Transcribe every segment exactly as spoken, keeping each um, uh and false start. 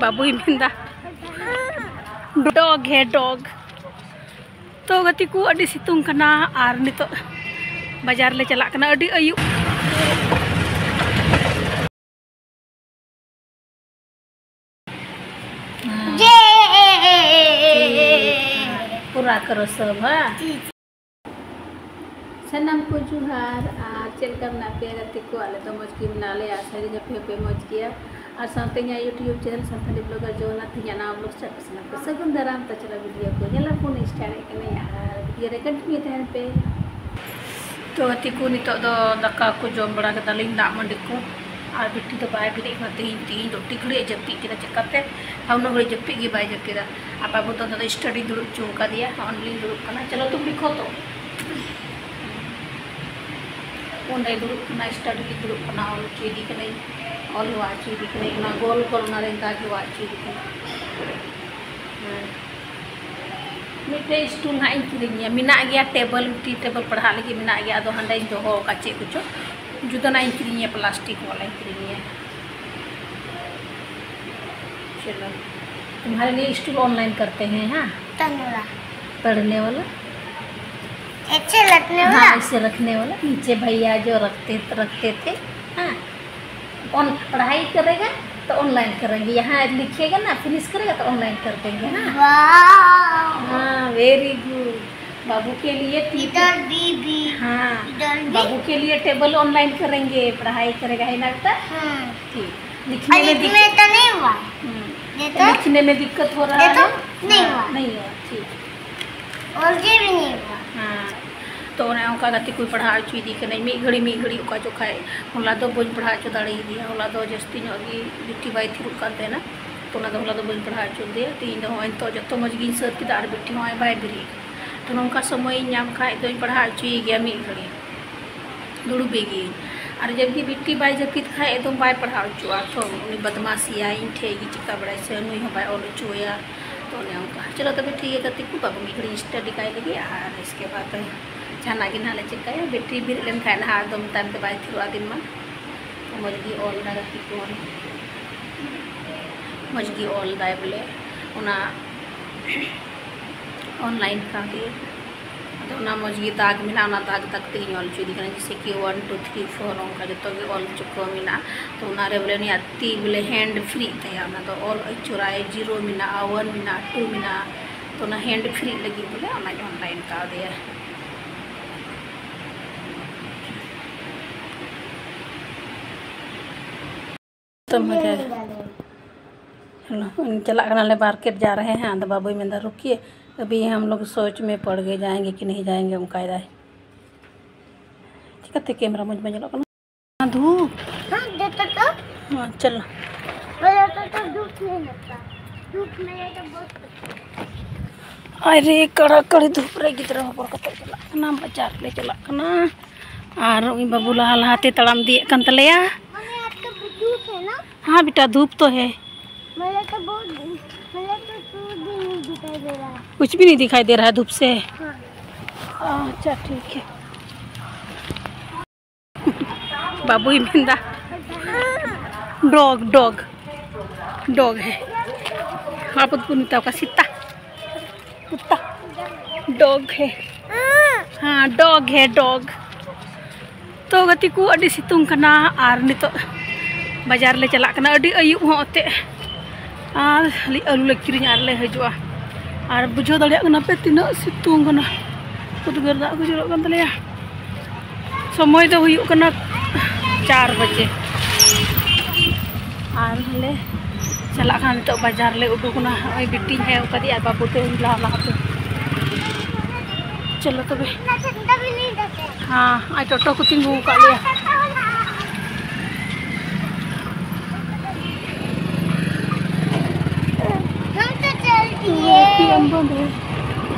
ᱵᱟᱹᱵᱩᱭ ᱢᱮᱱᱫᱟ, "ᱰᱚᱜᱽ ᱦᱮ ᱰᱚᱜᱽ᱾" ᱛᱚ ᱜᱟᱛᱮ ᱠᱚ, ᱟᱹᱰᱤ ᱥᱤᱛᱩᱝ ᱠᱟᱱᱟ ᱟᱨ ᱱᱤᱛᱚᱜ ᱵᱟᱡᱟᱨ ᱞᱮ ᱪᱟᱞᱟᱜ ᱠᱟᱱᱟ, ᱟᱹᱰᱤ ᱟᱹᱭᱩᱵ᱾ ᱡᱮ ᱯᱩᱨᱟ ᱠᱚᱨᱚ ᱥᱚᱵᱷᱟ᱾ ᱥᱟᱱᱟᱢ ᱠᱚ ᱡᱚᱦᱟᱨ᱾ ᱟᱨ ᱪᱮᱫ ᱞᱮᱠᱟ ᱢᱮᱱᱟᱜ ᱯᱮᱭᱟ ᱜᱟᱛᱮ ᱠᱚ? ᱟᱞᱮ ᱫᱚ ᱢᱚᱡᱽ ᱜᱮ ᱢᱮᱱᱟᱜ ᱞᱮᱭᱟ, ᱟᱥᱟ ᱫᱤᱧ ᱟᱯᱮ ᱦᱚᱸᱯᱮ ᱢᱚᱡᱽ ᱜᱮᱭᱟ᱾ ᱟᱨ ᱥᱟᱶᱛᱮ ᱤᱧᱟᱹᱜ YouTube channel Santali blogger Jagannath ᱤᱧᱟᱹᱜ ᱱᱟᱣᱟ vlog start ᱯᱮ ᱥᱟᱱᱟᱢ ᱠᱚ ᱥᱟᱹᱜᱩᱱ ᱫᱟᱨᱟᱢ᱾ ᱛᱚ ᱪᱚᱞᱚ video ᱠᱚ ᱧᱮᱞᱟ ᱵᱚᱱ, start ᱮᱫ ᱠᱟᱹᱱᱟᱹᱧ ᱟᱨ video ᱨᱮ continue ᱛᱟᱦᱮᱱ ᱯᱮ᱾ ᱛᱚ ᱜᱟᱛᱮ ᱠᱚ, ᱱᱤᱛᱚᱜ ᱫᱚ ᱫᱟᱠᱟ ᱠᱚ ᱡᱚᱢ ᱵᱟᱲᱟ ᱠᱮᱫᱟᱞᱤᱧ, ᱫᱟᱜ ᱢᱟᱹᱰᱤ ᱠᱚ, ᱟᱨ ᱵᱤᱴᱤ ᱫᱚ ᱵᱟᱭ ᱵᱮᱨᱮᱫ ᱠᱟᱱᱟ ᱛᱮᱦᱮᱧ, ᱛᱮᱦᱮᱧ ᱫᱚ ᱟᱹᱰᱤ ᱜᱷᱟᱹᱲᱤᱡ ᱮ ᱡᱟᱹᱯᱤᱫ ᱠᱮᱫᱟ᱾ ᱪᱮᱠᱟᱛᱮ? ᱟᱨ ᱩᱱᱟᱹᱜ ᱜᱷᱟᱹᱲᱤᱡ ᱡᱟᱹᱯᱤᱫ ᱜᱮ ᱵᱟᱭ ᱡᱟᱹᱯᱤᱫᱟ᱾ ᱟᱨ ᱵᱟᱹᱵᱩ ᱫᱚ ᱱᱚᱰᱮ study ᱫᱩᱲᱩᱵ ᱦᱚᱪᱚ ᱟᱠᱟᱫᱮᱭᱟ, ᱱᱚᱜᱼᱚᱭ ᱞᱤᱧ ᱫᱩᱲᱩᱵ ᱠᱟᱱᱟ, ᱪᱚᱞᱚ ᱛᱩᱢ ᱞᱤᱠᱷᱚ ᱛᱚ᱾ ᱚᱸᱰᱮ ᱫᱩᱲᱩᱵ ᱠᱟᱱᱟ, study ᱨᱮ ᱫᱩᱲᱩᱵ ᱠᱟᱱᱟ, ᱚᱞ ᱦᱚᱪᱚᱭᱮᱫᱮ ᱠᱟᱹᱱᱟᱹᱧ, ᱚᱞ ᱦᱮᱣᱟ ᱦᱚᱪᱚᱭᱮᱫᱮ ᱠᱟᱹᱱᱟᱹᱧ, ᱚᱱᱟ ᱜᱳᱞ ᱜᱳᱞ ᱚᱱᱟ ᱨᱮ ᱫᱟᱜᱽ ᱦᱮᱣᱟ ᱦᱚᱪᱚᱭᱮᱫᱮ ᱠᱟᱹᱱᱟᱹᱧ᱾ ᱦᱮᱸ᱾ ᱢᱤᱫᱴᱮᱡ stool ᱦᱟᱸᱜ ᱤᱧ ᱠᱤᱨᱤᱧ ᱜᱮᱭᱟ, ᱢᱮᱱᱟᱜ ᱜᱮᱭᱟ table, tea table ᱯᱟᱲᱦᱟᱜ ᱞᱟᱹᱜᱤᱫ ᱢᱮᱱᱟᱜ ᱜᱮᱭᱟ, ᱟᱫᱚ ᱦᱟᱸᱰᱮᱧ ᱫᱚᱦᱚ ᱟᱠᱟᱫ ᱪᱮᱫ ᱠᱚᱪᱚ, ᱡᱩᱫᱟᱹᱱᱟᱜ ᱤᱧ ᱠᱤᱨᱤᱧ ᱜᱮᱭᱟ, plastic ᱵᱟᱞᱟᱧ ᱠᱤᱨᱤᱧ ᱜᱮᱭᱟ᱾ चलो, तुम्हारे लिए stool online करते हैं, हाँ? तनला। पढ़ने वाला। ऐसे रखने वाला? हाँ, ऐसे रखने वाला। नीचे भैया जो रखते, रखते थे, हाँ। ऑन, पढ़ाई करेगा तो online करेंगे। यहाँ लिखेगा ना, finish करेगा तो online कर देंगे, हाँ? वाह। हाँ, very good। बाबू के लिए टी-, इधर भी, भी। हाँ, इधर भी। बाबू के लिए table online करेंगे, पढ़ाई करेगा, है ना बेटा? हम्म। ठीक। लिखने और में दिक-, इसमें तो नहीं हुआ। हम्म। ये तो, लिखने में दिक्कत हो रहा ये तो है? नहीं हाँ, हुआ। नहीं हुआ, ठीक। ᱚᱞ ᱜᱮ ᱵᱟᱹᱧ ᱧᱮᱞ ᱠᱚᱣᱟ᱾ ᱦᱮᱸ, ᱛᱚ ᱚᱱᱮ ᱚᱱᱠᱟ ᱜᱟᱛᱮ ᱠᱚ ᱯᱟᱲᱦᱟᱣ ᱦᱚᱪᱚᱭᱮᱫᱮ ᱠᱟᱹᱱᱟᱹᱧ ᱢᱤᱫ ᱜᱷᱟᱹᱲᱤ ᱢᱤᱫ ᱜᱷᱟᱹᱲᱤ᱾ ᱚᱠᱟ ᱡᱚᱠᱷᱟᱡ ᱦᱚᱞᱟ ᱫᱚ ᱵᱟᱹᱧ ᱯᱟᱲᱦᱟᱣ ᱦᱚᱪᱚ ᱫᱟᱲᱮᱭᱟᱫᱮᱭᱟ, ᱦᱚᱞᱟ ᱫᱚ ᱡᱟᱹᱥᱛᱤ ᱧᱚᱜ ᱜᱮ ᱵᱤᱴᱤ ᱵᱟᱭ ᱛᱷᱤᱨᱚᱜ ᱠᱟᱱ ᱛᱟᱦᱮᱱᱟ, ᱛᱚ ᱚᱱᱟ ᱫᱚ ᱦᱚᱞᱟ ᱫᱚ ᱵᱟᱹᱧ ᱯᱟᱲᱦᱟᱣ ᱦᱚᱪᱚ ᱞᱮᱫᱮᱭᱟ᱾ ᱛᱮᱦᱮᱧ ᱫᱚ ᱦᱚᱸᱜᱼᱚᱭ ᱱᱤᱛᱚᱜ ᱡᱚᱛᱚ ᱢᱚᱡᱽ ᱜᱤᱧ ᱥᱟᱹᱛ ᱠᱮᱫᱟ ᱟᱨ ᱵᱤᱴᱤ ᱦᱚᱸᱜᱼᱚᱭ ᱵᱟᱭ ᱵᱮᱨᱮᱫ ᱠᱟᱱᱟ᱾ ᱛᱚ ᱱᱚᱝᱠᱟ ᱥᱚᱢᱚᱭᱤᱧ ᱧᱟᱢ ᱠᱷᱟᱡ ᱫᱚᱧ ᱯᱟᱲᱦᱟᱣ ᱦᱚᱪᱚᱭᱮ ᱜᱮᱭᱟ ᱢᱤᱫ ᱜᱷᱟᱹᱲᱤ᱾ ᱫᱩᱲᱩᱵᱮ ᱜᱤᱭᱟᱹᱧ᱾ ᱟᱨ ᱡᱚᱫᱤ ᱵᱤᱴᱤ ᱵᱟᱭ ᱡᱟᱹᱯᱤᱫ ᱠᱷᱟᱡ ᱮᱠᱫᱚᱢ ᱵᱟᱭ ᱯᱟᱲᱦᱟᱣ ᱦᱚᱪᱚᱜᱼᱟ, ᱛᱚ ᱩᱱᱤ ᱵᱟᱫᱢᱟᱥᱤᱭᱟᱭ, ᱤᱧ ᱴᱷᱮᱡ ᱜᱮ ᱪᱤᱠᱟ ᱵᱟᱲᱟᱭ ᱥᱮ, ᱱᱩᱭ ᱦᱚᱸ ᱵᱟᱭ ᱚᱞ ᱦᱚᱪᱚᱣᱟᱭᱟ᱾ ᱛᱚ ᱚᱱᱮ ᱚᱱᱠᱟ᱾ ᱪᱚᱞᱚ ᱛᱚᱵᱮ ᱴᱷᱤᱠ ᱜᱮᱭᱟ ᱜᱟᱛᱮ ᱠᱚ, ᱵᱟᱹᱵᱩ ᱢᱤᱫ ᱜᱷᱟᱹᱲᱤᱡ study ᱠᱟᱭ ᱞᱟᱹᱜᱤᱫ, ᱟᱨ ᱤᱥᱠᱮ ᱵᱟᱫ ᱡᱟᱦᱟᱱᱟᱜ ᱜᱮ ᱱᱟᱦᱟᱜ ᱞᱮ ᱪᱮᱠᱟᱭᱟ᱾ ᱵᱤᱴᱤ ᱵᱮᱨᱮᱫ ᱞᱮᱱᱠᱷᱟᱡ ᱱᱟᱦᱟᱜ ᱮᱠᱫᱚᱢ ᱛᱟᱭᱚᱢ ᱛᱮ ᱵᱟᱭ ᱛᱷᱤᱨᱚᱜᱼᱟ ᱫᱤᱱ ᱢᱟ᱾ ᱢᱚᱡᱽ ᱜᱮ ᱚᱞ ᱫᱟ ᱜᱟᱛᱮ ᱠᱚ᱾ ᱢᱚᱡᱽ ᱜᱮ ᱚᱞ ᱫᱟᱭ ᱵᱚᱞᱮ, ᱚᱱᱟ online ᱠᱟᱜᱮ᱾ ᱟᱫᱚ ᱚᱱᱟ ᱢᱚᱡᱽ ᱜᱮ ᱫᱟᱜᱽ ᱢᱮᱱᱟᱜᱼᱟ, ᱚᱱᱟ ᱫᱟᱜᱽ ᱫᱟᱜᱽ ᱛᱮᱜᱮᱧ ᱚᱞ ᱦᱚᱪᱚᱭᱮᱫᱮ ᱠᱟᱱᱟ, ᱡᱮᱭᱥᱮ ᱠᱤ one two three four, ᱚᱱᱠᱟ ᱡᱚᱛᱚ ᱜᱮ ᱚᱞ ᱦᱚᱪᱚ ᱠᱚ ᱢᱮᱱᱟᱜᱼᱟ᱾ ᱛᱚ ᱚᱱᱟᱨᱮ ᱵᱚᱞᱮ ᱩᱱᱤᱭᱟᱜ ᱛᱤ ᱵᱚᱞᱮ hand free ᱛᱟᱭᱟ, ᱚᱱᱟ ᱫᱚ ᱚᱞ ᱟᱹᱪᱩᱨᱟᱭ, zero ᱢᱮᱱᱟᱜᱼᱟ, one ᱢᱮᱱᱟᱜᱼᱟ, two ᱢᱮᱱᱟᱜᱼᱟ᱾ ᱛᱚ ᱚᱱᱟ hand free ᱞᱟᱹᱜᱤᱫ ᱵᱚᱞᱮ ᱚᱱᱟᱧ online ᱠᱟᱣᱫᱮᱭᱟ᱾ ᱛᱚ ᱢᱚᱡᱟ᱾ ᱪᱟᱞᱟᱜ ᱠᱟᱱᱟᱞᱮ market ᱡᱟ ᱨᱮ ᱦᱮᱸ, ᱟᱫᱚ ᱵᱟᱵᱩᱭ ᱢᱮᱱᱫᱟ, "ᱨᱩᱠᱤᱭᱮ, ᱟᱵᱷᱤ ᱦᱟᱢ ᱞᱳᱜ ᱥᱳᱪ ᱢᱮ ᱯᱚᱲ ᱜᱮ, ᱡᱟᱭᱮᱸᱜᱮ ᱠᱤ ᱱᱟᱦᱤᱸ ᱡᱟᱭᱮᱸᱜᱮ?" ᱚᱱᱠᱟᱭ ᱫᱟᱭ᱾ ᱪᱤᱠᱟᱹᱛᱮ camera ᱢᱚᱡᱽ ᱵᱟᱝ ᱧᱮᱞᱚᱜ ᱠᱟᱱᱟ? ᱫᱷᱩᱯ᱾ हाँ, देता तो। हाँ, चलो। मेरा तो, तो धूप नहीं लगता। धूप मेरे तो बहुत पसंद है। ᱟᱨᱮ ᱠᱟᱲᱟ ᱠᱟᱲᱤ ᱫᱷᱩᱯ ᱨᱮ ᱜᱤᱫᱽᱨᱟᱹ ᱦᱚᱵᱚᱨ ᱠᱟᱛᱮ ᱪᱟᱞᱟᱜ ᱠᱟᱱᱟ, ᱵᱟᱡᱟᱨ ᱞᱮ ᱪᱟᱞᱟᱜ ᱠᱟᱱᱟ᱾ ᱟᱨ ᱩᱱᱤ ᱵᱟᱹᱵᱩ ᱞᱟᱦᱟ ᱞᱟᱦᱟᱛᱮ ᱛᱟᱲᱟᱢ ᱤᱫᱤᱭᱮᱫ ᱠᱟᱱ ᱛᱟᱞᱮᱭᱟ᱾ मम्मी, आपका धूप है ना? हाँ बेटा, धूप तो है। मुझे तो बहुत, मुझे तो कुछ भी नहीं दिखाई दे रहा है। कुछ भी नहीं दिखाई दे रहा है धूप से? हाँ। अच्छा, ठीक है। ᱵᱟᱹᱵᱩᱭ ᱢᱮᱱᱫᱟ, dog, dog, dog है। ᱵᱟᱹᱵᱩ ᱫᱚᱠᱚ ᱢᱮᱛᱟᱣ ᱠᱚᱣᱟ ᱥᱮᱛᱟ, ᱠᱩᱛᱛᱟ, dog है। हाँ, dog है, dog। ᱛᱚ ᱜᱟᱛᱮ ᱠᱚ, ᱟᱹᱰᱤ ᱥᱤᱛᱩᱝ ᱠᱟᱱᱟ ᱟᱨ ᱱᱤᱛᱚᱜ ᱵᱟᱡᱟᱨ ᱞᱮ ᱪᱟᱞᱟᱜ ᱠᱟᱱᱟ, ᱟᱹᱰᱤ ᱟᱹᱭᱩᱵ ᱦᱚᱸ ᱮᱱᱛᱮᱫ᱾ ᱟᱨ ᱠᱷᱟᱹᱞᱤ ᱟᱹᱞᱩ ᱞᱮ ᱠᱤᱨᱤᱧᱟ ᱟᱨ ᱞᱮ ᱦᱤᱡᱩᱜᱼᱟ᱾ ᱟᱨ ᱵᱩᱡᱷᱟᱹᱣ ᱫᱟᱲᱮᱭᱟᱜ ᱠᱟᱱᱟ ᱯᱮ ᱛᱤᱱᱟᱹᱜ ᱥᱤᱛᱩᱝ ᱠᱟᱱᱟ, ᱩᱫᱽᱜᱟᱹᱨ ᱫᱟᱜ ᱠᱚ ᱡᱚᱨᱚᱜ ᱠᱟᱱ ᱛᱟᱞᱮᱭᱟ᱾ ᱥᱚᱢᱚᱭ ᱫᱚ ᱦᱩᱭᱩᱜ ᱠᱟᱱᱟ ᱪᱟᱨ ᱵᱟᱡᱮ᱾ ᱟᱨ ᱞᱮ ᱪᱟᱞᱟᱜ ᱠᱟᱱᱟ ᱱᱤᱛᱚᱜ ᱵᱟᱡᱟᱨ ᱞᱮ ᱩᱰᱩᱠ ᱮᱱᱟ᱾ ᱱᱚᱜᱼᱚᱭ ᱵᱤᱴᱤᱧ ᱦᱮᱡ ᱠᱟᱫᱮᱭᱟ ᱟᱨ ᱵᱟᱹᱵᱩ ᱛᱮ ᱞᱟᱦᱟ ᱞᱟᱦᱟᱛᱮ᱾ ᱪᱚᱞᱚ ᱛᱚᱵᱮ᱾ ᱦᱮᱸ, ᱟᱨ ᱴᱳᱴᱳ ᱠᱚ ᱛᱤᱸᱜᱩ ᱟᱠᱟᱫ ᱞᱮᱭᱟ᱾ हम तो चल दिए। एटीएम बंद है।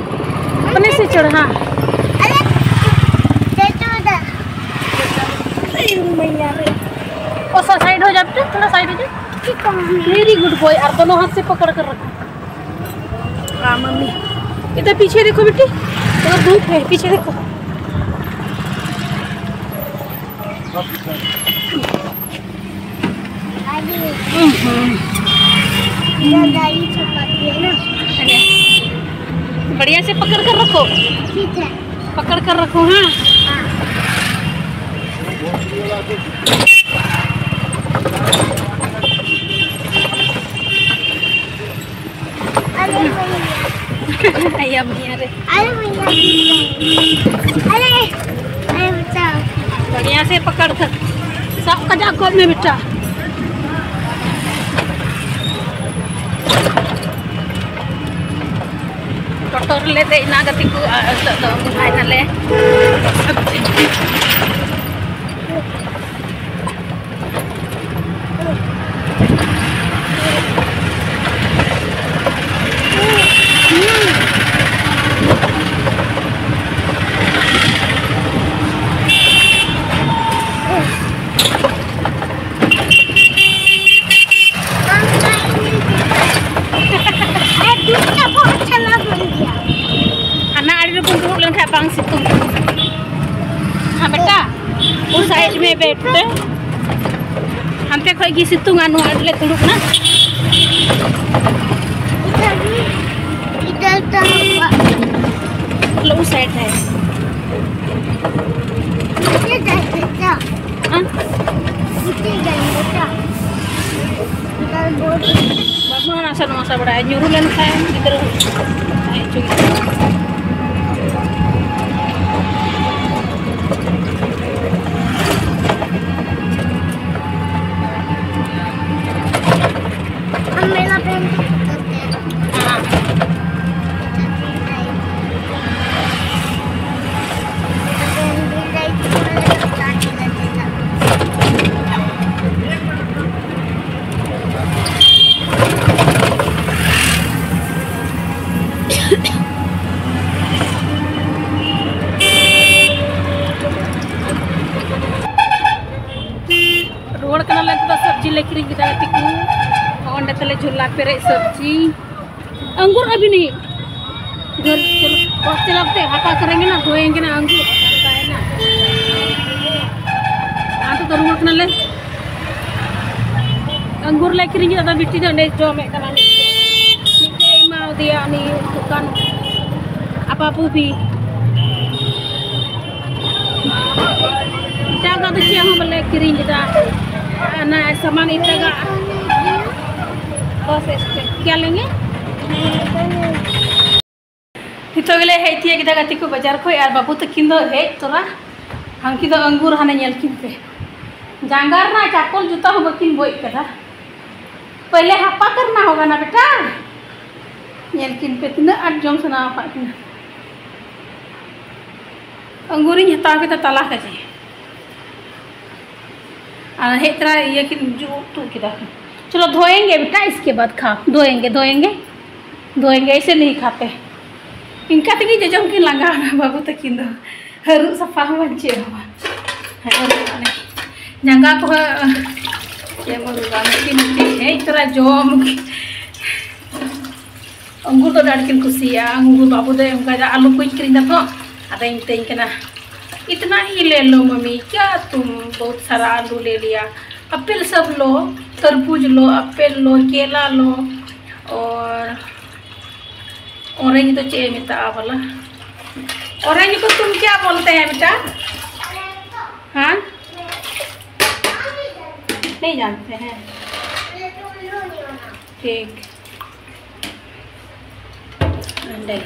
अपने से चढ़, हाँ। अरे, चल तो उधर। अरे, मैया रे। ओ, सा-, साइड हो जा बेटा, थोड़ा साइड हो जा। ठीक है, मम्मी। Very good boy, और दोनों हाथ से पकड़ कर रखो। हाँ, मम्मी। इधर पीछे देखो बेटी, उधर धूप है, पीछे देखो। अरे। हम्म। दादा, ये चपाती है ना। अरे, बढ़िया से पकड़ कर रखो। ठीक है। पकड़ कर रखो, हाँ। हाँ। अरे भैया। अरे भैया रे। अरे भैया। अरे, अरे बचाओ। बढ़िया से पकड़ कर। सब कजा खोल में बेटा। ᱴᱳᱴᱳ ᱨᱮᱞᱮ ᱫᱮᱡ ᱮᱱᱟ ᱜᱟᱛᱮ ᱠᱚ, ᱟᱨ ᱱᱤᱛᱚᱜ ᱫᱚ ᱵᱚᱸᱜᱟᱭ ᱱᱟᱞᱮ᱾ ᱦᱟᱱᱟ ᱟᱲᱮ ᱨᱮᱵᱚᱱ ᱫᱩᱲᱩᱵ ᱞᱮᱱᱠᱷᱟᱱ ᱵᱟᱝ ᱥᱤᱛᱩᱝ ᱠᱟᱱᱟ᱾ ᱦᱮᱸ ᱵᱮᱴᱟ, ᱩᱥ ᱥᱟᱭᱤᱰ ᱢᱮ ᱵᱮᱴ ᱯᱮ᱾ ᱦᱟᱱᱛᱮ ᱠᱷᱚᱡ ᱜᱮ ᱥᱤᱛᱩᱝᱟ, ᱱᱚᱣᱟ ᱟᱲᱮ ᱨᱮᱞᱮ ᱫᱩᱲᱩᱵ ᱮᱱᱟ᱾ ᱤᱫᱷᱟᱨ ᱛᱚ ᱦᱟᱣᱟ᱾ ᱞᱚ, ᱩᱥ ᱥᱟᱭᱤᱰ ᱦᱮ᱾ ᱦᱮᱸ? ᱤᱫᱷᱟᱨ ᱡᱟᱭᱮᱸᱜᱮ ᱠᱭᱟ? ᱤᱫᱷᱟᱨ ᱵᱚᱦᱩᱛ ᱵᱟᱹᱵᱩ ᱦᱚᱸ ᱱᱟᱥᱮ ᱱᱚᱣᱟ ᱥᱟ ᱵᱟᱲᱟᱭᱟ, ᱧᱩᱨᱩ ᱞᱮᱱᱠᱷᱟᱱ ᱜᱤᱫᱽᱨᱟᱹ ᱦᱮᱡ ᱦᱚᱪᱚᱭ ᱜᱮᱭᱟ᱾ हम मेला पे हाँ। ᱨᱩᱣᱟᱹᱲ ᱠᱟᱱᱟᱞᱮ, ᱱᱤᱛᱚᱜ ᱫᱚ ᱥᱚᱵᱽᱡᱤ ᱞᱮ ᱠᱤᱨᱤᱧ ᱠᱮᱫᱟ ᱜᱟᱛᱮ ᱠᱚ᱾ ᱚᱸᱰᱮ ᱛᱟᱞᱮ ᱡᱷᱚᱞᱟ ᱯᱮᱨᱮᱡ ᱥᱚᱵᱽᱡᱤ᱾ अंगूर अभी नहीं। इधर चलो, बस चलाते, हाथा करेंगे ना, धोएंगे ना अंगूर। हाँ, तो ज़रूरत ना ले। ᱟᱝᱜᱩᱨ ᱞᱮ ᱠᱤᱨᱤᱧ ᱠᱮᱫᱟ, ᱵᱤᱴᱤ ᱫᱚ ᱚᱸᱰᱮ ᱡᱚᱢᱮᱫ ᱠᱟᱱᱟ᱾ ᱢᱤᱫᱴᱮᱡ ᱮᱢᱟᱣᱟᱫᱮᱭᱟ ᱩᱱᱤ ᱫᱚᱠᱟᱱ ᱟᱯᱟ ᱯᱩᱯᱤ᱾ ᱮᱴᱟᱜᱟᱜ ᱫᱚ ᱪᱮᱫ ᱦᱚᱸ ᱵᱟᱞᱮ ᱠᱤᱨᱤᱧ ᱞᱮᱫᱟ᱾ ᱚᱱᱟ ᱥᱟᱢᱟᱱ ᱮᱴᱟᱜᱟᱜ᱾ ᱵᱚᱥ ᱮᱥᱴᱮ ᱠᱭᱟ ᱞᱮᱝᱜᱮ? ᱱᱤᱛᱚᱜ ᱜᱮᱞᱮ ᱦᱮᱡ ᱛᱤᱭᱟᱹᱜ ᱠᱮᱫᱟ ᱜᱟᱛᱮ ᱠᱚ ᱵᱟᱡᱟᱨ ᱠᱷᱚᱡ, ᱟᱨ ᱵᱟᱹᱵᱩ ᱛᱟᱹᱠᱤᱱ ᱫᱚ ᱦᱮᱡ ᱛᱚᱨᱟ ᱦᱟᱱᱠᱤ ᱫᱚ ᱟᱝᱜᱩᱨ ᱦᱟᱱᱮ ᱧᱮᱞ ᱠᱤᱱ ᱯᱮ, ᱡᱟᱸᱜᱟ ᱨᱮᱱᱟᱜ ᱪᱟᱯᱚᱞ ᱡᱩᱛᱟ ᱦᱚᱸ ᱵᱟᱹᱠᱤᱱ ᱵᱚᱡ ᱠᱟᱫᱟ᱾ ᱯᱮᱦᱞᱮ ᱦᱟᱯᱟ ᱠᱟᱨᱱᱟ ᱦᱳᱜᱟ ᱱᱟ ᱵᱮᱴᱟ᱾ ᱧᱮᱞ ᱠᱤᱱ ᱯᱮ ᱛᱤᱱᱟᱹᱜ ᱟᱸᱴ ᱡᱚᱢ ᱥᱟᱱᱟ ᱟᱠᱟᱫ ᱠᱤᱱᱟ᱾ ᱟᱝᱜᱩᱨᱤᱧ ᱦᱟᱛᱟᱣ ᱠᱮᱫᱟ ᱛᱟᱞᱟ ᱠᱟᱡᱮ᱾ ᱟᱨ ᱦᱮᱡ ᱛᱚᱨᱟ ᱤᱭᱟᱹ ᱠᱤᱱ ᱡᱩᱜ ᱛᱩᱫ ᱠᱮᱫᱟ ᱠᱤᱱ᱾ चलो धोएंगे बेटा, इसके बाद खाओ। धोएंगे, धोएंगे, धोएंगे, ऐसे नहीं खाते। ᱤᱱᱠᱟ ᱛᱮᱜᱮ ᱡᱚᱡᱚᱢ ᱠᱤᱱ ᱞᱟᱸᱜᱟᱣᱱᱟ ᱵᱟᱹᱵᱩ ᱛᱟᱹᱠᱤᱱ ᱫᱚ᱾ ᱦᱟᱹᱨᱩᱵ ᱥᱟᱯᱷᱟ ᱦᱚᱸ ᱵᱟᱝ ᱪᱮᱫ ᱦᱚᱸ ᱵᱟᱝ᱾ ᱦᱟᱹᱨᱩᱵ ᱢᱟᱱᱮ ᱡᱟᱸᱜᱟ ᱠᱚᱦᱚᱸ ᱪᱮᱫ ᱮᱢ ᱟᱹᱨᱩᱵᱟ, ᱢᱤᱫᱴᱤᱡ ᱢᱤᱫᱴᱤᱡ ᱦᱮᱡ ᱛᱚᱨᱟ ᱡᱚᱢ᱾ ᱟᱝᱜᱩᱨ ᱫᱚ ᱟᱹᱰᱤ ᱟᱸᱴ ᱠᱤᱱ ᱠᱩᱥᱤᱭᱟᱜᱼᱟ᱾ ᱟᱝᱜᱩᱨ ᱵᱟᱹᱵᱩ ᱫᱚᱭ ᱚᱱᱠᱟᱭᱫᱟ, "ᱟᱹᱞᱩ ᱠᱚᱧ ᱠᱤᱨᱤᱧ ᱫᱟ ᱛᱚ?" ᱟᱫᱚᱭ ᱢᱤᱛᱟᱹᱧ ᱠᱟᱱᱟ, "इतना ही ले लो मम्मी, क्या तुम बहुत सारा आलू ले लिया? एप्पल सब लो, तरबूज लो, एप्पल लो, केला लो और ऑरेंज तो चाहिए मिलता वाला। ऑरेंज को तुम क्या बोलते हैं बेटा? हाँ? नहीं जानते हैं? ठीक।" ᱚᱸᱰᱮ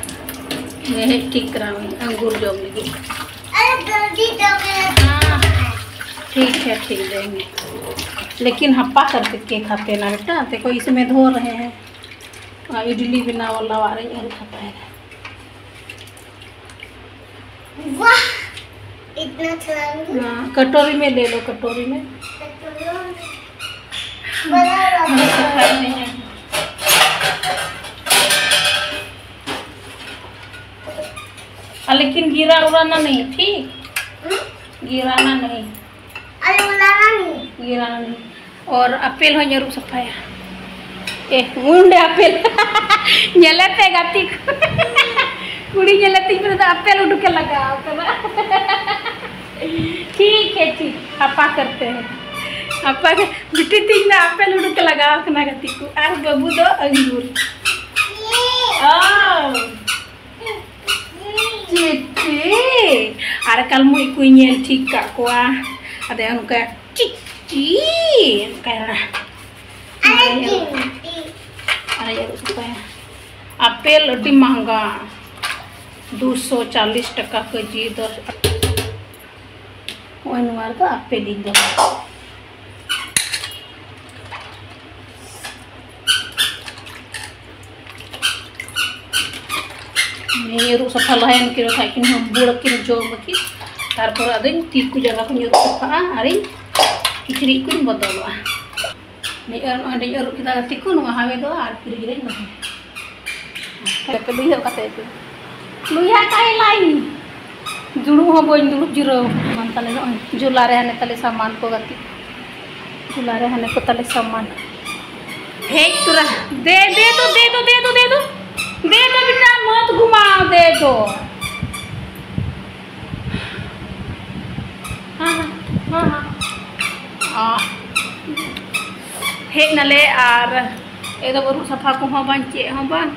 ᱦᱮᱡ ᱴᱷᱤᱠ ᱠᱟᱱᱟ ᱟᱝᱜᱩᱨ ᱡᱚᱢ ᱞᱟᱹᱜᱤᱫ᱾ हाँ, ठीक है, ठीक देंगे। लेकिन हप्पा करके के खाते ना बेटा, देखो इसमें धो रहे हैं। हाँ, इडली बनाओ, लावा रही है, खाता है। वाह, इतना अच्छा लग रहा है। हाँ, कटोरी में ले लो, कटोरी में। कटोरी में। बड़ा वाला। हाँ, लेकिन गिरा उड़ाना नहीं, ठीक? हम्म? गिराना नहीं। अरे, उड़ाना नहीं। गिराना नहीं। और ᱟᱯᱮᱞ ᱦᱚᱸᱧ ᱟᱹᱨᱩᱵ ᱥᱟᱯᱷᱟᱭᱟ᱾ ᱮ, ᱩᱱᱰᱮ ᱟᱯᱮᱞ᱾ ᱧᱮᱞᱮ ᱯᱮ ᱜᱟᱛᱮ ᱠᱚ᱾ ᱠᱩᱲᱤ ᱧᱮᱞᱮ ᱛᱤᱧ ᱯᱮ ᱫᱚ ᱟᱯᱮᱞ ᱩᱰᱩᱠᱮ ᱞᱟᱜᱟᱣ ᱠᱟᱱᱟ᱾ ठीक है, ठीक, हप्पा करते हैं। ᱟᱯᱮ ᱵᱤᱴᱤ ᱛᱤᱧ ᱫᱚ ᱟᱯᱮᱞ ᱩᱰᱩᱠ ᱞᱟᱜᱟᱣ ᱠᱟᱱᱟ ᱜᱟᱛᱮ ᱠᱚ, ᱟᱨ ᱵᱟᱹᱵᱩ ᱫᱚ ᱟᱹᱝᱜᱩᱨ᱾ ᱚ᱾ ᱪᱤᱴᱤ᱾ ᱟᱨ ᱠᱟᱞᱢᱩᱡ ᱠᱚᱧ ᱧᱮᱞ ᱴᱷᱤᱠ ᱠᱟᱜ ᱠᱚᱣᱟ᱾ ᱟᱫᱚ ᱚᱱᱠᱟ ᱪᱤᱴᱤ᱾ ᱚᱱᱠᱟ ᱟᱨᱮ ᱟᱹᱨᱩᱵ, ᱟᱨᱮ ᱟᱹᱨᱩᱵ ᱥᱟᱯᱷᱟᱭᱟ᱾ ᱟᱯᱮᱞ ᱟᱹᱰᱤ ᱢᱟᱦᱟᱝᱜᱟ᱾ ᱫᱩᱥᱚ ᱪᱟᱞᱤᱥ ᱴᱟᱠᱟ ᱠᱮᱡᱤ ᱫᱚ᱾ ᱱᱚᱜᱼᱚᱭ ᱱᱚᱣᱟ ᱨᱮᱫᱚ ᱟᱯᱮᱞ ᱤᱧ ᱫᱚᱦᱚ᱾ ᱱᱤᱭᱟᱹ ᱟᱹᱨᱩᱵ ᱥᱟᱯᱷᱟ ᱞᱟᱦᱟᱭᱮᱱ ᱠᱤᱱ ᱵᱟᱠᱷᱟᱡ ᱠᱤᱱ ᱦᱟᱹᱢᱵᱩᱲ ᱟᱹᱠᱤᱱ, ᱡᱚᱢ ᱟᱹᱠᱤᱱ᱾ ᱛᱟᱨᱯᱚᱨᱮ ᱟᱫᱚᱧ ᱛᱤ ᱠᱚ ᱡᱟᱸᱜᱟ ᱠᱚᱧ ᱟᱹᱨᱩᱵ ᱥᱟᱯᱷᱟᱜᱼᱟ ᱟᱨᱤᱧ ᱠᱤᱪᱨᱤᱡ ᱠᱚᱧ ᱵᱚᱫᱚᱞᱚᱜᱼᱟ᱾ ᱱᱤᱭᱟᱹ ᱱᱚᱜᱼᱚᱭ ᱟᱹᱨᱩᱵ ᱠᱮᱫᱟ ᱜᱟᱛᱮ ᱠᱚ, ᱱᱚᱣᱟ ᱦᱟᱣᱮᱫᱚᱜᱼᱟ ᱟᱨ ᱯᱷᱨᱤᱡᱽ ᱨᱮᱧ ᱫᱚᱦᱚᱭᱟ᱾ ᱞᱩᱭᱦᱟᱹ ᱠᱟᱛᱮ ᱠᱚ ᱞᱩᱭᱦᱟ ᱠᱟᱭ ᱞᱟᱭ᱾ ᱫᱩᱲᱩᱵ ᱦᱚᱸ ᱵᱟᱹᱧ ᱫᱩᱲᱩᱵ ᱡᱤᱨᱟᱹᱣ ᱟᱠᱟᱱ ᱛᱟᱞᱮ᱾ ᱱᱚᱜᱼᱚᱭ ᱡᱩᱞᱟ ᱨᱮ ᱦᱟᱱᱮ ᱛᱟᱞᱮ ᱥᱟᱢᱟᱱ ᱠᱚ ᱜᱟᱛᱮ, ᱡᱩᱞᱟ ᱨᱮ ᱦᱟᱱᱮ ᱠᱚ ᱛᱟᱞᱮ ᱥᱟᱢᱟᱱ᱾ ᱦᱮᱡ ᱛᱚᱨᱟ᱾ ᱫᱮ, ᱫᱮ ᱫᱚ, ᱫᱮ ᱫᱚ, ᱫᱮ ᱫᱚ, ᱫᱮ ᱫᱚ᱾ ᱫᱮ ᱫᱚ ᱵᱮᱴᱟ, ᱢᱚᱛ ᱜᱷᱩᱢᱟᱣ, ᱫᱮ ᱫᱚ᱾ ᱦᱮᱸ, ᱦᱮᱸ, ᱦᱮᱸ, ᱦᱮᱸ᱾ ᱟᱦ᱾ ᱦᱮᱡ ᱱᱟᱞᱮ ᱟᱨ ᱮᱠᱫᱚᱢ ᱟᱹᱨᱩᱵ ᱥᱟᱯᱷᱟ ᱠᱚᱦᱚᱸ ᱵᱟᱝ, ᱪᱮᱫ ᱦᱚᱸ ᱵᱟᱝ᱾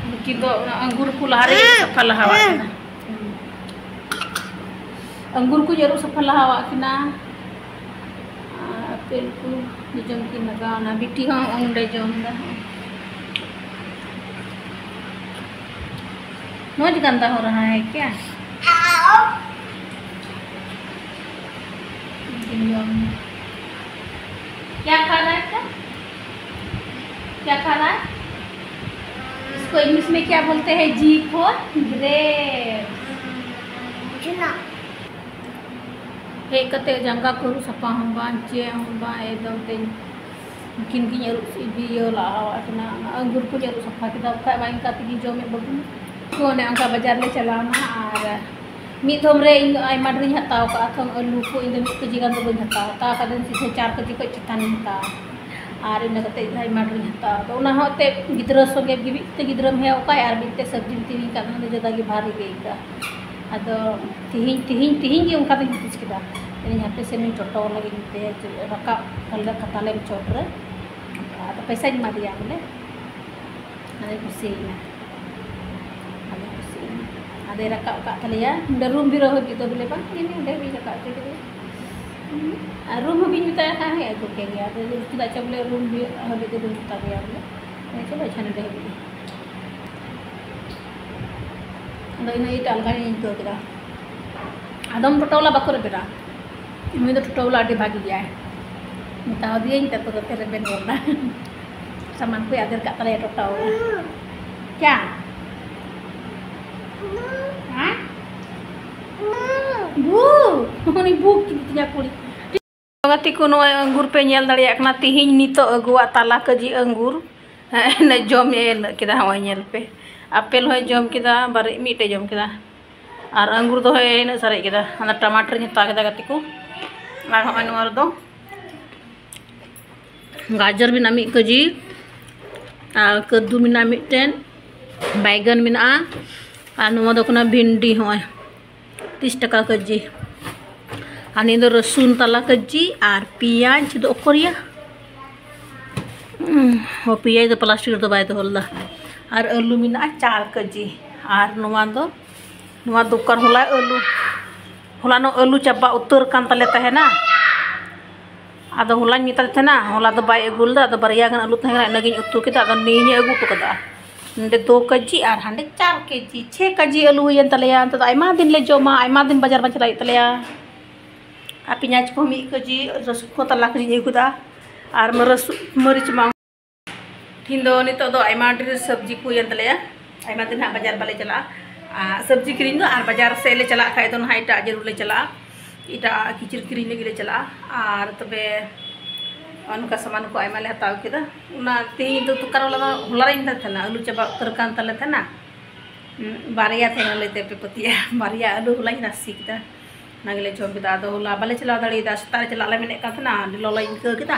ᱱᱩᱠᱤᱱ ᱫᱚ ᱚᱱᱟ ᱟᱝᱜᱩᱨ ᱠᱚ ᱞᱟᱦᱟ ᱨᱮᱜᱮ ᱟᱹᱨᱩᱵ ᱥᱟᱯᱷᱟ ᱞᱟᱦᱟᱣᱟᱜ ᱠᱤᱱᱟ᱾ ᱟᱝᱜᱩᱨ ᱠᱚᱧ ᱟᱹᱨᱩᱵ ᱥᱟᱯᱷᱟ ᱞᱟᱦᱟᱣᱟᱜ ᱠᱤᱱᱟ᱾ ᱟᱨ ᱟᱯᱮᱞ ᱠᱚ ᱡᱚᱡᱚᱢ ᱠᱤᱱ ᱞᱟᱜᱟᱣ ᱮᱱᱟ᱾ ᱵᱤᱴᱤ ᱦᱚᱸ ᱚᱸᱰᱮ ᱡᱚᱢ ᱮᱫᱟ᱾ ᱢᱚᱡᱽ ᱜᱟᱱᱫᱟ ᱦᱚ ᱨᱟᱦᱟ ᱦᱮ ᱠᱭᱟ? क्या खा रहा है क्या? क्या खा रहा है? इसको इंग्लिश में क्या बोलते हैं? जी फॉर ग्रेप। मुझे ना। ᱦᱮᱡ ᱠᱟᱛᱮ ᱡᱟᱸᱜᱟ ᱠᱚ ᱟᱹᱨᱩᱵ ᱥᱟᱯᱷᱟ ᱦᱚᱸ ᱵᱟᱝ, ᱪᱮᱫ ᱦᱚᱸ ᱵᱟᱝ, ᱮᱠᱫᱚᱢ ᱛᱮᱧ ᱩᱱᱠᱤᱱ ᱜᱤᱧ ᱟᱹᱨᱩᱵ ᱤᱭᱟᱹ ᱞᱟᱦᱟᱣᱟᱫ ᱠᱤᱱᱟ, ᱚᱱᱟ ᱟᱝᱜᱩᱨ ᱠᱚᱧ ᱟᱹᱨᱩᱵ ᱥᱟᱯᱷᱟ ᱠᱮᱫᱟ, ᱵᱟᱠᱷᱟᱡ ᱢᱟ ᱤᱱᱠᱟ ᱛᱮᱜᱮ ᱡᱚᱢᱮᱫ ᱵᱟᱹᱵᱩ᱾ ᱛᱚ ᱚᱱᱮ ᱚᱱᱠᱟ ᱵᱟᱡᱟᱨ ᱞᱮ ᱪᱟᱞᱟᱣᱱᱟ ᱟᱨ ᱢᱤᱫ ᱫᱷᱚᱢ ᱨᱮ ᱤᱧ ᱫᱚ ᱟᱭᱢᱟ ᱰᱷᱮᱨᱤᱧ ᱦᱟᱛᱟᱣ ᱠᱟᱜᱼᱟ, ᱛᱚ ᱟᱹᱞᱩ ᱠᱚ ᱤᱧ ᱫᱚ ᱢᱤᱫ ᱠᱮᱡᱤ ᱜᱟᱱ ᱫᱚ ᱵᱟᱹᱧ ᱦᱟᱛᱟᱣᱟ, ᱦᱟᱛᱟᱣ ᱠᱟᱫᱟᱹᱧ ᱥᱤᱫᱷᱟᱹ ᱪᱟᱨ ᱠᱮᱡᱤ ᱠᱷᱚᱱ ᱪᱮᱛᱟᱱᱤᱧ ᱦᱟᱛᱟᱣᱟ᱾ ᱟᱨ ᱤᱱᱟᱹ ᱠᱟᱛᱮ ᱟᱭᱢᱟ ᱰᱷᱮᱨᱤᱧ ᱦᱟᱛᱟᱣᱟ, ᱟᱫᱚ ᱚᱱᱟ ᱦᱚᱸ ᱮᱱᱛᱮᱫ ᱜᱤᱫᱽᱨᱟᱹ ᱥᱚᱸᱜᱮ ᱜᱮ, ᱢᱤᱫ ᱛᱮ ᱜᱤᱫᱽᱨᱟᱹᱢ ᱦᱮᱣ ᱠᱟᱭ ᱟᱨ ᱢᱤᱫ ᱛᱮ ᱥᱚᱵᱽᱡᱤ ᱵᱷᱤᱛᱤᱨ ᱨᱤᱧ ᱠᱟᱜ ᱠᱷᱟᱱ ᱫᱚ ᱡᱩᱫᱟᱹ ᱜᱮ ᱵᱷᱟᱨ ᱜᱮ ᱟᱹᱭᱠᱟᱹᱜᱼᱟ᱾ ᱟᱫᱚ ᱛᱤᱦᱤᱧ, ᱛᱤᱦᱤᱧ, ᱛᱤᱦᱤᱧ ᱜᱮ ᱚᱱᱠᱟ ᱫᱚᱧ ᱦᱩᱫᱤᱥ ᱠᱮᱫᱟ, ᱤᱧ ᱦᱟᱯᱮ ᱥᱮ ᱱᱩᱭ ᱴᱳᱴᱳ ᱞᱟᱹᱜᱤᱫ ᱤᱧ ᱢᱮᱛᱟᱭᱟ ᱡᱮ ᱨᱟᱠᱟᱵ ᱠᱟᱞᱮ ᱠᱟᱛᱟᱞᱮᱢ ᱪᱚᱴ ᱨᱮ, ᱟᱫᱚ ᱯᱚᱭᱥᱟᱧ ᱮᱢᱟ ᱫᱮᱭᱟ ᱵᱚᱞᱮ᱾ ᱟᱫᱚᱭ ᱠᱩᱥᱤᱭᱮᱱᱟ, ᱟᱫᱚᱭ ᱠᱩᱥᱤᱭᱮᱱᱟ᱾ ᱟᱫᱚᱭ ᱨᱟᱠᱟᱵ ᱟᱠᱟᱫ ᱛᱟᱞᱮᱭᱟ ᱱᱚᱰᱮ ᱨᱩᱢ ᱵᱤᱨᱟᱹ ᱦᱟᱹᱵᱤᱡ ᱫᱚ ᱵᱚᱞᱮ, ᱵᱟᱝ ᱤᱧ ᱚᱸᱰᱮ ᱦᱟᱹᱵᱤᱡ ᱨᱟᱠᱟᱵ ᱦᱚᱪᱚ ᱠᱮᱫᱮᱭᱟ᱾ ᱟᱨ ᱨᱩᱢ ᱦᱚᱸ ᱵᱟᱹᱧ ᱢᱮᱛᱟᱭ ᱠᱷᱟᱱ ᱦᱮᱸ ᱟᱹᱜᱩ ᱠᱮᱫ ᱜᱮᱭᱟ᱾ ᱟᱫᱚ ᱪᱮᱫᱟᱜ ᱪᱚ ᱵᱚᱞᱮ ᱨᱩᱢ ᱦᱟᱹᱵᱤᱡ ᱫᱚ ᱵᱟᱹᱧ ᱢᱮᱛᱟ ᱫᱮᱭᱟ ᱵᱚᱞᱮ, ᱪᱚᱞᱚ ᱟᱪᱪᱷᱟ ᱱᱚᱰᱮ ᱦᱟᱹᱵᱤᱡ ᱜᱮ᱾ ᱟᱫᱚ ᱤᱱᱟᱹ ᱤᱭᱟᱹᱛᱮ ᱟᱞᱜᱟᱧ ᱟᱹᱭᱠᱟᱹᱣ ᱠᱮᱫᱟ᱾ ᱟᱫᱚᱢ ᱴᱳᱴᱳ ᱵᱟᱞᱟ ᱵᱟᱠᱚ ᱨᱮᱵᱮᱫᱟ, ᱩᱱᱤ ᱫᱚ ᱴᱳᱴᱳ ᱵᱟᱞᱟ ᱟᱹᱰᱤ ᱵᱷᱟᱹᱜᱤ ᱜᱮᱭᱟᱭ᱾ ᱢᱮᱛᱟ ᱫᱤᱭᱟᱹᱧ ᱛᱟᱨᱯᱚᱨᱮ ᱛᱮ ᱨᱮᱵᱮᱱ ᱜᱚᱫ ᱮᱱᱟ᱾ ᱥᱟᱢᱟᱱ ᱠᱚᱭ ᱟᱫᱮᱨ ᱠᱟᱜ ᱛᱟᱞᱮᱭᱟ ᱴᱳᱴᱳ ᱵᱟᱞᱟ᱾ ᱠᱭᱟ? ᱦᱮᱸ? ᱵᱩ! ᱩᱱᱤ ᱵᱩ ᱠᱮᱫᱮ ᱛᱤᱧᱟ ᱠᱩᱲᱤ᱾ ᱜᱟᱛᱮ ᱠᱚ, ᱱᱚᱜᱼᱚᱭ ᱟᱝᱜᱩᱨ ᱯᱮ ᱧᱮᱞ ᱫᱟᱲᱮᱭᱟᱜ ᱠᱟᱱᱟ, ᱛᱤᱦᱤᱧ ᱱᱤᱛᱚᱜ ᱟᱹᱜᱩᱣᱟᱜ ᱛᱟᱞᱟ ᱠᱟᱹᱡᱤ ᱟᱝᱜᱩᱨ᱾ ᱦᱮᱸ, ᱤᱱᱟᱹᱜ ᱡᱚᱢ ᱮ ᱤᱱᱟᱹᱜ ᱠᱮᱫᱟ, ᱦᱚᱸᱜᱼᱚᱭ ᱧᱮᱞ ᱯᱮ᱾ ᱟᱯᱮᱞ ᱦᱚᱸᱭ ᱡᱚᱢ ᱠᱮᱫᱟ, ᱵᱟᱨ ᱢᱤᱫᱴᱮᱡ ᱡᱚᱢ ᱠᱮᱫᱟ, ᱟᱨ ᱟᱝᱜᱩᱨ ᱫᱚ ᱦᱚᱸᱜᱼᱚᱭ ᱤᱱᱟᱹᱜ ᱥᱟᱨᱮᱡ ᱠᱮᱫᱟ᱾ ᱚᱱᱟ ᱴᱟᱢᱟᱴᱟᱨᱤᱧ ᱦᱟᱛᱟᱣ ᱠᱮᱫᱟ ᱜᱟᱛᱮ ᱠᱚ, ᱟᱨ ᱦᱚᱸᱜᱼᱚᱭ ᱱᱚᱣᱟ ᱨᱮᱫᱚ ᱜᱟᱡᱚᱨ ᱢᱮᱱᱟᱜᱼᱟ ᱢᱤᱫ ᱠᱟᱹᱡᱤ, ᱟᱨ ᱠᱟᱹᱫᱫᱩ ᱢᱮᱱᱟᱜᱼᱟ ᱢᱤᱫᱴᱮᱱ, ᱵᱟᱭᱜᱟᱱ ᱢᱮᱱᱟᱜᱼᱟ, ᱟᱨ ᱱᱚᱣᱟ ᱫᱚ ᱠᱟᱱᱟ ᱵᱷᱤᱱᱰᱤ, ᱦᱚᱸᱜᱼᱚᱭ ᱛᱤᱥ ᱴᱟᱠᱟ ᱠᱟᱹᱡᱤ᱾ ᱟᱨ ᱱᱤᱭᱟᱹ ᱫᱚ ᱨᱟᱹᱥᱩᱱ ᱛᱟᱞᱟ ᱠᱟᱹᱡᱤ ᱟᱨ ᱯᱮᱸᱭᱟᱡᱽ ᱫᱚ ᱚᱠᱚᱨᱤᱭᱟ᱾ ᱩᱸ, ᱦᱚ, ᱯᱮᱸᱭᱟᱡᱽ ᱫᱚ ᱯᱞᱟᱥᱴᱤᱠ ᱨᱮᱫᱚ ᱵᱟᱭ ᱫᱚᱦᱚ ᱞᱮᱫᱟ᱾ ᱟᱨ ᱟᱹᱞᱩ ᱢᱮᱱᱟᱜᱼᱟ ᱪᱟᱨ ᱠᱟᱹᱡᱤ᱾ ᱟᱨ ᱱᱚᱣᱟ ᱫᱚ, ᱱᱚᱣᱟ ᱫᱚᱠᱟᱱ ᱦᱚᱞᱟ ᱟᱹᱞᱩ, ᱦᱚᱞᱟᱱᱚᱜ ᱟᱹᱞᱩ ᱪᱟᱵᱟ ᱩᱛᱟᱹᱨ ᱠᱟᱱ ᱛᱟᱞᱮ ᱛᱟᱦᱮᱱᱟ᱾ ᱟᱫᱚ ᱦᱚᱞᱟᱧ ᱢᱮᱛᱟᱫᱮ ᱛᱟᱦᱮᱱᱟ, ᱦᱚᱞᱟ ᱫᱚ ᱵᱟᱭ ᱟᱹᱜᱩ ᱞᱮᱫᱟ, ᱟᱫᱚ ᱵᱟᱨᱭᱟ ᱜᱟᱱ ᱟᱹᱞᱩ ᱛᱟᱦᱮᱸ ᱠᱟᱱᱟ, ᱤᱱᱟᱹᱜᱤᱧ ᱩᱛᱩ ᱠᱮᱫᱟ᱾ ᱟᱫᱚ ᱱᱤᱭᱟᱹᱧ ᱟᱹᱜᱩ ᱦᱚᱴᱚ ᱠᱟᱫᱟ, ᱱᱚᱸᱰᱮ ᱫᱩ ᱠᱮᱡᱤ ᱟᱨ ᱦᱟᱸᱰᱮ ᱪᱟᱨ ᱠᱮᱡᱤ, ᱪᱷᱮ ᱠᱮᱡᱤ ᱟᱹᱞᱩ ᱦᱩᱭᱮᱱ ᱛᱟᱞᱮᱭᱟ᱾ ᱱᱤᱛᱚᱜ ᱫᱚ ᱟᱭᱢᱟ ᱫᱤᱱ ᱞᱮ ᱡᱚᱢᱟ, ᱟᱭᱢᱟ ᱫᱤᱱ ᱵᱟᱡᱟᱨ ᱵᱟᱝ ᱪᱟᱞᱟᱜ ᱦᱩᱭᱩᱜ ᱛᱟᱞᱮᱭᱟ᱾ ᱟᱨ ᱯᱮᱸᱭᱟᱡᱽ ᱠᱚᱦᱚᱸ ᱢᱤᱫ ᱠᱮᱡᱤ, ᱨᱟᱹᱥᱩᱱ ᱠᱚ ᱛᱟᱞᱟ ᱠᱮᱡᱤᱧ ᱟᱹᱜᱩ ᱠᱮᱫᱟ, ᱟᱨ ᱢᱟᱹᱨᱤᱪ ᱢᱟ᱾ ᱛᱤᱦᱤᱧ ᱫᱚ ᱱᱤᱛᱚᱜ ᱫᱚ ᱟᱭᱢᱟ ᱰᱷᱮᱨ ᱥᱚᱵᱽᱡᱤ ᱠᱚ ᱦᱩᱭᱮᱱ ᱛᱟᱞᱮᱭᱟ, ᱟᱭᱢᱟ ᱫᱤᱱ ᱦᱟᱸᱜ ᱵᱟᱡᱟᱨ ᱵᱟᱞᱮ ᱪᱟᱞᱟᱜᱼᱟ᱾ ᱟᱨ ᱥᱚᱵᱽᱡᱤ ᱠᱤᱨᱤᱧ ᱫᱚ, ᱟᱨ ᱵᱟᱡᱟᱨ ᱥᱮᱫ ᱞᱮ ᱪᱟᱞᱟᱜ ᱠᱷᱟᱡ ᱫᱚ ᱱᱟᱦᱟᱜ ᱮᱴᱟᱜ ᱡᱟᱹᱨᱩᱲ ᱞᱮ ᱪᱟᱞᱟᱜᱼᱟ, ᱮᱴᱟᱜ ᱠᱤᱪᱨᱤᱡ ᱠᱤᱨᱤᱧ ᱞᱟᱹᱜᱤᱫ ᱞᱮ ᱪᱟᱞᱟᱜᱼᱟ᱾ ᱟᱨ ᱛᱚᱵᱮ ᱱᱚᱜᱼᱚ ᱱᱚᱝᱠᱟ ᱥᱟᱢᱟᱱ ᱠᱚ ᱟᱭᱢᱟ ᱞᱮ ᱦᱟᱛᱟᱣ ᱠᱮᱫᱟ᱾ ᱚᱱᱟ ᱛᱮᱦᱮᱧ ᱫᱚ ᱫᱚᱠᱟᱱ ᱵᱟᱞᱟ ᱫᱚ ᱦᱚᱞᱟ ᱨᱮᱧ ᱢᱮᱛᱟᱫ ᱛᱟᱦᱮᱱᱟ, ᱟᱹᱞᱩ ᱪᱟᱵᱟ ᱩᱛᱟᱹᱨ ᱠᱟᱱ ᱛᱟᱞᱮ ᱛᱟᱦᱮᱱᱟ, ᱩᱸ, ᱵᱟᱨᱭᱟ ᱛᱟᱦᱮᱸ ᱠᱟᱱᱟ, ᱞᱟᱹᱭᱛᱮ ᱯᱮ ᱯᱟᱹᱛᱭᱟᱹᱜᱼᱟ, ᱵᱟᱨᱭᱟ ᱟᱹᱞᱩ ᱦᱚᱞᱟᱧ ᱨᱟᱥᱮ ᱠᱮᱫᱟ, ᱚᱱᱟ ᱜᱮᱞᱮ ᱡᱚᱢ ᱠᱮᱫᱟ᱾ ᱟᱫᱚ ᱦᱚᱞᱟ ᱵᱟᱞᱮ ᱪᱟᱞᱟᱣ ᱫᱟᱲᱮᱭᱟᱫᱟ, ᱥᱮᱛᱟᱜ ᱨᱮ ᱪᱟᱞᱟᱜ ᱞᱮ ᱢᱮᱱᱮᱫ ᱠᱟᱱ ᱛᱟᱦᱮᱱᱟ, ᱟᱹᱰᱤ ᱞᱚᱞᱚᱧ ᱟᱹᱭᱠᱟᱹᱣ ᱠᱮᱫᱟ,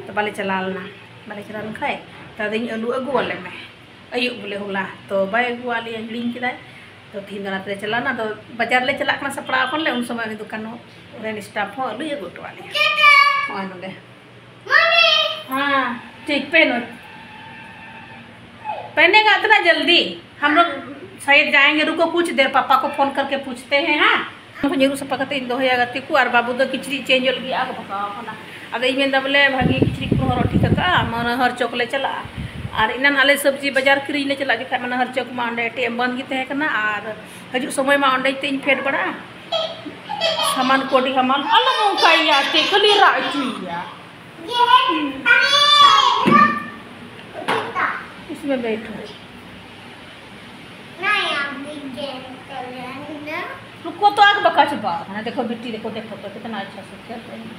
ᱛᱚ ᱵᱟᱞᱮ ᱪᱟᱞᱟᱣ ᱞᱮᱱᱟ᱾ ᱵᱟᱞᱮ ᱪᱟᱞᱟᱣ ᱞᱮᱱ ᱠᱷᱟᱡ ᱛᱚ ᱟᱫᱚᱧ ᱟᱹᱞᱩ ᱟᱹᱜᱩᱣᱟᱞᱮ ᱢᱮ, ᱟᱹᱭᱩᱵ ᱵᱚᱞᱮ ᱦᱚᱞᱟ ᱛᱚ ᱵᱟᱭ ᱟᱹᱜᱩᱣᱟᱫ ᱞᱮᱭᱟ, ᱦᱤᱲᱤᱧ ᱠᱮᱫᱟᱭ᱾ ᱛᱚ ᱛᱤᱦᱤᱧ ᱫᱚ ᱚᱱᱟᱛᱮ ᱪᱟᱞᱟᱣ ᱱᱟ, ᱟᱫᱚ ᱵᱟᱡᱟᱨ ᱞᱮ ᱪᱟᱞᱟᱜ ᱠᱟᱱᱟ ᱥᱟᱯᱲᱟᱣ ᱠᱷᱚᱱ ᱞᱮ, ᱩᱱ ᱥᱚᱢᱚᱭ ᱩᱱᱤ ᱫᱚᱠᱟᱱ ᱨᱮᱱ staff ᱦᱚᱸ ᱟᱹᱞᱩᱭ ᱟᱹᱜᱩ ᱦᱚᱴᱚ ᱟᱫ ᱞᱮᱭᱟ᱾ ᱱᱚᱜᱼᱚᱭ ᱱᱚᱰᱮ᱾ ᱦᱮᱸ, ᱴᱷᱤᱠ ᱯᱮ ᱱᱚ-, पहनेगा इतना जल्दी? हम लोग शायद जाएंगे, रुको कुछ देर, पापा को फोन करके पूछते हैं। हाँ, ᱧᱩᱨᱩ ᱥᱟᱯᱷᱟ ᱠᱟᱛᱮ ᱤᱧ ᱫᱚᱦᱚᱭᱟ ᱜᱟᱛᱮ ᱠᱚ, ᱟᱨ ᱵᱟᱹᱵᱩ ᱫᱚ ᱠᱤᱪᱨᱤᱡ changeᱚᱜ ᱞᱟᱹᱜᱤᱫ ᱟᱨ ᱵᱟᱠᱷᱟᱣ ᱠᱟᱱᱟ᱾ ᱟᱫᱚ ᱤᱧ ᱢᱮᱱᱫᱟ ᱵᱚᱞᱮ ᱵᱷᱟᱹᱜᱤ ᱠᱤᱪᱨᱤᱡ ᱠᱚ ᱦᱚᱨᱚᱜ ᱴᱷᱤᱠ ᱟᱠᱟᱫᱼᱟ, ᱢᱟᱱᱮ ᱦᱟᱨ ᱪᱚᱠ ᱞᱮ ᱪᱟᱞᱟᱜᱼᱟ᱾ ᱟᱨ ᱮᱱᱟᱱ ᱟᱞᱮ ᱥᱚᱵᱽᱡᱤ ᱵᱟᱡᱟᱨ ᱠᱤᱨᱤᱧ ᱞᱮ ᱪᱟᱞᱟᱜ ᱡᱚᱠᱷᱟᱡ ᱢᱟᱱᱮ ᱦᱟᱨ ᱪᱚᱠ ᱢᱟ ᱚᱸᱰᱮ ATM ᱵᱚᱱᱫ ᱜᱮ ᱛᱟᱦᱮᱸ ᱠᱟᱱᱟ, ᱟᱨ ᱦᱤᱡᱩᱜ ᱥᱚᱢᱚᱭ ᱢᱟ ᱚᱸᱰᱮ ᱛᱮᱧ ᱯᱷᱮᱰ ᱵᱟᱲᱟᱜᱼᱟ᱾ ᱥᱟᱢᱟᱱ ᱠᱚ ᱟᱹᱰᱤ ᱦᱟᱢᱟᱞ, ᱟᱞᱚᱢ ᱚᱱᱠᱟᱭᱮᱭᱟ, ᱪᱮᱫ ᱠᱷᱟᱹᱞᱤ ᱨᱟᱜ ᱦᱚᱪᱚᱭᱮᱭᱟ᱾ इसमें बैठो। रुको तो, आग बका छुपा है। देखो बिट्टी, देखो, देखो तो कितना अच्छा से खेल रहे हैं।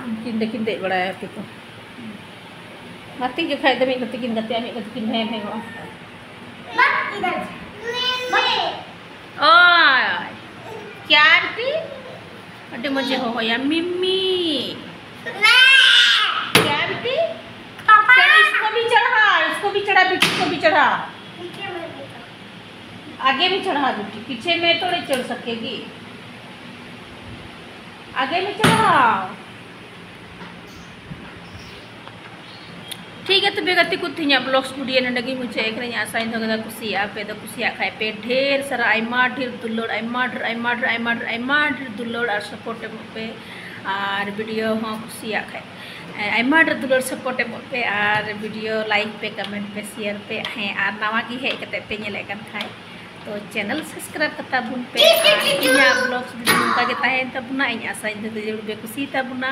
ᱩᱱᱠᱤᱱ ᱫᱚᱠᱤᱱ ᱫᱮᱡ ᱵᱟᱲᱟᱭᱟ ᱛᱤ ᱠᱚ᱾ ᱜᱟᱛᱮ ᱡᱚᱠᱷᱟᱡ ᱫᱚ ᱢᱤᱫ ᱜᱟᱛᱮ ᱠᱤᱱ ᱜᱟᱛᱮᱜᱼᱟ, ᱢᱤᱫ ᱜᱟᱛᱮ ᱠᱤᱱ ᱵᱷᱮᱸ ᱵᱷᱮᱸᱜᱚᱜᱼᱟ᱾ ᱳᱭ, क्या बेटी? ᱟᱹᱰᱤ ᱢᱚᱡᱽ ᱮ ᱦᱚᱦᱚᱭᱟ, मिम्मी। क्या बेटी? चढ़ो, इसको भी चढ़ा, इसको भी चढ़ा, बेटी को भी चढ़ा। आगे भी चढ़ा बेटी, पीछे में थोड़े चढ़ सकेगी। आगे में चढ़ाओ। ᱴᱷᱤᱠ ᱜᱮᱭᱟ ᱛᱚᱵᱮ ᱜᱟᱛᱮ ᱠᱚ, ᱛᱮᱦᱮᱧᱟᱜ vlogs video ᱱᱚᱰᱮ ᱜᱮᱧ ᱢᱩᱪᱟᱹᱫ ᱠᱟᱱᱟ᱾ ᱤᱧ ᱟᱥᱟᱧ ᱫᱚᱦᱚ ᱠᱮᱫᱟ ᱠᱩᱥᱤᱭᱟᱜᱼᱟ ᱯᱮ, ᱫᱚ ᱠᱩᱥᱤᱭᱟᱜ ᱠᱷᱟᱡ ᱯᱮ ᱰᱷᱮᱨ ᱥᱟᱨᱟ ᱟᱭᱢᱟ ᱰᱷᱮᱨ ᱫᱩᱞᱟᱹᱲ, ᱟᱭᱢᱟ ᱰᱷᱮᱨ, ᱟᱭᱢᱟ ᱰᱷᱮᱨ, ᱟᱭᱢᱟ ᱰᱷᱮᱨ, ᱟᱭᱢᱟ ᱰᱷᱮᱨ ᱫᱩᱞᱟᱹᱲ ᱟᱨ support ᱮᱢᱚᱜ ᱯᱮ, ᱟᱨ video ᱦᱚᱸ ᱠᱩᱥᱤᱭᱟᱜ ᱠᱷᱟᱡ, ᱮ, ᱟᱭᱢᱟ ᱰᱷᱮᱨ ᱫᱩᱞᱟᱹᱲ support ᱮᱢᱚᱜ ᱯᱮ, ᱟᱨ video like ᱯᱮ, comment ᱯᱮ, share ᱯᱮ, ᱦᱮᱸ, ᱟᱨ ᱱᱟᱣᱟ ᱜᱮ ᱦᱮᱡ ᱠᱟᱛᱮ ᱯᱮ ᱧᱮᱞᱮᱫ ᱠᱟᱱ ᱠᱷᱟᱡ ᱛᱚ channel subscribe ᱠᱟᱛᱟ ᱵᱚᱱ ᱯᱮ, ᱟᱨ ᱤᱧᱟᱹᱜ vlogs video ᱱᱚᱝᱠᱟ ᱜᱮ ᱛᱟᱦᱮᱸᱭᱮᱱ ᱛᱟᱵᱚᱱᱟ᱾ ᱤᱧ ᱟᱥᱟᱧ ᱫᱚ ᱡᱟᱹᱨᱩᱲ ᱯᱮ ᱠᱩᱥᱤᱭᱟᱛᱟ ᱵᱚᱱᱟ᱾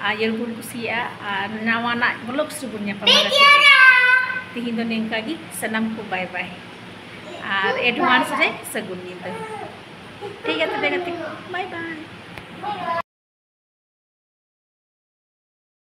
ᱟᱨ ᱡᱟᱹᱨᱩᱲ ᱵᱚᱱ ᱠᱩᱥᱤᱭᱟᱜᱼᱟ, ᱟᱨ ᱱᱟᱣᱟᱱᱟᱜ vlogs ᱨᱮᱵᱚᱱ ᱧᱟᱯᱟᱢᱟ᱾ ᱛᱤᱦᱤᱧ ᱫᱚ ᱱᱤᱝᱠᱟ ᱜᱮ, ᱥᱟᱱᱟᱢ ᱠᱚ bye bye, ᱟᱨ advance ᱨᱮ ᱥᱟᱹᱜᱩᱱ ᱧᱤᱫᱟᱹ᱾ ᱴᱷᱤᱠ ᱜᱮᱭᱟ ᱛᱚᱵᱮ ᱜᱟᱛᱮ ᱠᱚ, bye bye᱾